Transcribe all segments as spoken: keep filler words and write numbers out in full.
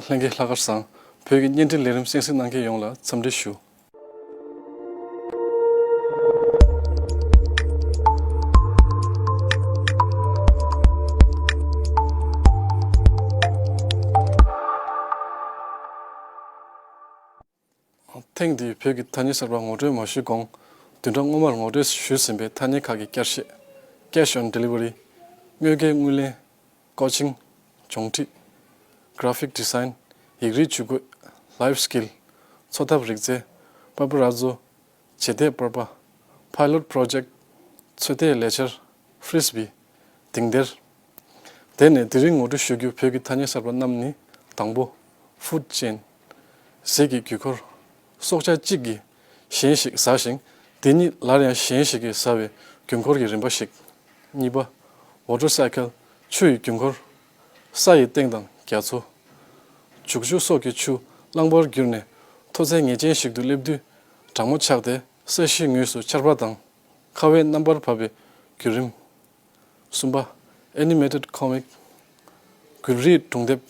ལྷན་རྒྱས་ལྷག་དཀར་བཟང་། བོད་ཀྱི་བརྙན་འཕྲིན་ལས་རིམ་གསན་གཟིགས་གནང་མཁན་ཡོངས་ལ་འཚམས་འདྲི་ཞུ། ཐེངས་འདིའི་བོད་ཀྱི་ཐ་སྙད་གསར་པ་ངོ་སྤྲོད་མ་ཞུས་གོང་། བདུན་ཕྲག་སྔོན་མར་ངོ་སྤྲོད་ཞུས་ཟིན་པའི་ཐ་སྙད་ཁག་གི་བསྐྱར་བཤད། Cash on delivery། དངོས་སྐྱེལ་དངུལ་ལེན། ཀོ་ཆིང་། སྦྱོང་ཁྲིད། Graphic design། ཡིག་རིགས་ཇུས་འགོད། Life skill། འཚོ་ཐབས་རིག་རྩལ། པ་པ་ར་ཛོ། བྱེད་གཏེ་པར་པ། Pilot project། ཚོད་ལྟའི་ལས་འཆར། Frisbee། དིང་སྟེར། དེ་ནས་དེ་རིང་ངོ་སྤྲོད་ཞུ་རྒྱུ་བོད་ཀྱི་ཐ་སྙད་གསར་པ་རྣམས་ནི། དང་པོ། Food chain། ཟས་ཀྱི་རྒྱུད་འཁོར། སྲོག་ཆགས་གཅིག་གིས་གཞན་ཞིག་ཟ་ཞིང་། དེ་ཉིད་སླར་ཡང་གཞན་ཞིག་གིས་ཟ་བའི་རྒྱུན་འཁོར་གྱི་རིམ་པ་ཞིག་གཉིས་པ། Water cycle། ཆུ་ཡི་རྒྱུན་འཁོར། ས་ཡི་སྟེང་དང་རྒྱ་མཚོ། བྱུག་ཆུ་སོགས་ཀྱི་ཆུ་རླངས་པར་གྱུར་ནས་མཐོ་ཚད་ངེས་ཅན་ཞིག་ཏུ་སླེབས་དུས། གྲང་མོ་ཆགས་ཏེ་ས་གཞིའི་ངོས་སུ་ཆར་པ་དང་། ཁ་བས་རྣམ་པར་བབས་པའི་བརྒྱུད་རིམ། གསུམ་པ། Animated comic། འགུལ་རིས་སྒྲུང་དེབ།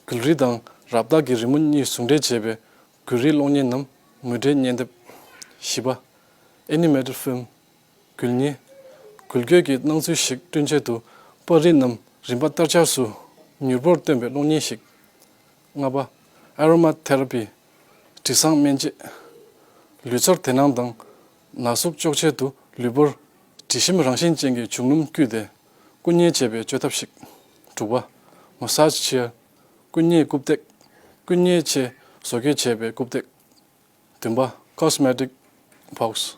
འགུལ་རིས་དང་རབ་བཏགས་ཀྱི་རི་མོ་གཉིས་ཟུང་འབྲེལ་བྱས་པའི་འགུལ་རིས་གློག་བརྙན་ནམ་ངོས་འབྲེལ་བརྙན་དེབ། བཞི་པ། Animated film། འགུལ་བརྙན། འགུལ་སྐྱོད་ཀྱི་སྣང་ཚུལ་ཞིག་བསྐྲུན་ཆེད་དུ་པར་རིས་རྣམས་རིམ་པ་ལྟར་ཆགས་སུ་མྱུར་པོར་སྟོན་པའི་གློག་བརྙན་ཞིག་ལྔ་པ། Aromatherapy། དྲི་བཟང་སྨན་དཔྱད། ལུས་ཚོར་བདེ་སྣང་དང་ན་ཟུག་གཅོག་ཆེད་དུ་ལུས་པོར་དྲི་ཞིམ་རང་བཞིན་ཅན་གྱི་འབྱུང་སྣུམ་བསྐུས་ཏེ་བསྐུ་མཉེ་བྱེད་པའི་བཅོས་ཐབས་ཤིག་དྲུག་པ། Massage chair། བསྐུ་མཉེ་རྐུབ་སྟེགས། བསྐུ་མཉེ་ཆེད་བཟོ་བཀོད་བྱས་པའི་རྐུབ་སྟེགས། བདུན་པ། Cosmetic box།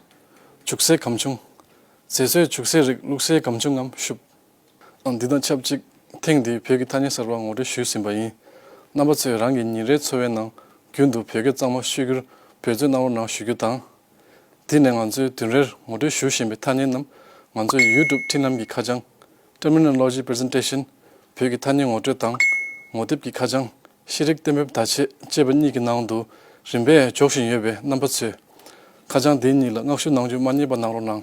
བྱུག་སའི་སྒམ་ཆུང་། མཛེས་བཟོའི་བྱུག་སའི་རིགས་བླུགས་སའི་སྒམ་ཆུང་ངམ་ཤུབས། འདི་དང་ཆབས་ཅིག་ཐེངས་འདིའི་བོད་ཀྱི་ཐ་སྙད་གསར་པ་ངོ་སྤྲོད་ཞུས་ཟིན་པ་ཡིན། རྣམ་པ་ཚོས་རང་གི་ཉིན་རེའི་འཚོ་བའི་ནང་རྒྱུན་དུ་བོད་སྐད་གཙང་མ་ཤོད་རྒྱུར་འབད་བརྩོན་གནང་རོགས་གནང་ཞུ་རྒྱུ་དང་། འདི་ནས་ང་ཚོས་བདུན་རེར་ངོ་སྤྲོད་ཞུ་བཞིན་པའི་ཐ་སྙད་རྣམས་ང་ཚོའི་YouTube འཕྲིན་ལམ་གྱི་ཁ་བྱང་། Terminology presentation། བོད་ཀྱི་ཐ་སྙད་ངོ་སྤྲོད་དང་ངོ་དེབ་ཀྱི་ཁ་བྱང་། ཤེས་རིག་གཏན་འབེབས་བརྡ་ཆད་ཅེས་པ་གཉིས་ཀྱི་ནང་དུ་རིམ་པས་འཇོག་བཞིན་ཡོད་པས། རྣམ་པ་ཚོས་ཁ་བྱང་དེ་གཉིས་ལ་མངགས་ཞུ་གནང་རྒྱུ་མ་བསྙེལ་བ་གནང་རོགས་གནང་།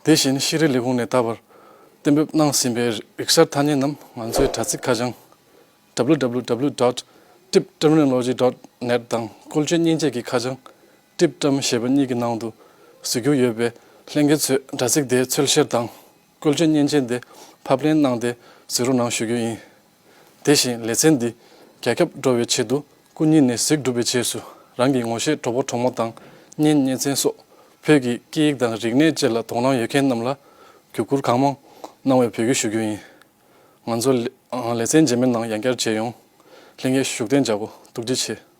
དེ་བཞིན་ཤེས་རིག་ལས་ཁུངས་ནས་ད་བར་གཏན་འབེབས་གནང་ཟིན་པའི་རིག་གསར་ཐ་སྙད་རྣམས་ང་ཚོའི་དྲ་ཚིགས་ཁ་བྱང་www dot tip terminology dot net དང་བཀོལ་སྤྱོད་མཉེན་ཆས་ཀྱི་ཁ་བྱང་tip term ཞེས་པ་གཉིས་ཀྱི་ནང་དུ་གཟིགས་རྒྱུ་ཡོད་པས། ལྷན་རྒྱས་ཚོས་དྲ་ཚིགས་དེ་འཚོལ་བཤེར་དང་། བཀོལ་སྤྱོད་མཉེན་ཆས་དེ་ཕབ་ལེན་གནང་སྟེ་གཟིགས་རོགས་གནང་ཞུ་རྒྱུ་ཡིན། དེ་བཞིན་ལེ་ཚན་འདི་རྒྱ་ཁྱབ་འགྲོ་བའི་ཆེད་དུ་སྐུ་ཉིད་ནས་གཟིགས་སྒྲུབ་པའི་རྗེས་སུ་རང་གི་ངོ་ཤེས་གྲོགས་པོ་གྲོགས་མོ་དང་གཉེན་ཉེ་ཚན་སོགས་བོད་ཀྱི་སྐད་ཡིག་དང་རིག་གནས་བཅས་ལ་དོ་སྣང་ཡོད་མཁན་རྣམས་ལ་བརྒྱུད་བསྐུར་གང་མང་གནང་བའི་འབོད་སྐུལ་ཞུ་རྒྱུ་ཡིན། ང་ཚོ་ལེ་ལེ་ཚན་རྗེས་མའི་ནང་ཡང་བསྐྱར་མཇལ་ཡོང་། ལྷན་རྒྱས་བཞུགས་གདན་འཇགས་གོ། ཐུགས་རྗེ་ཆེ།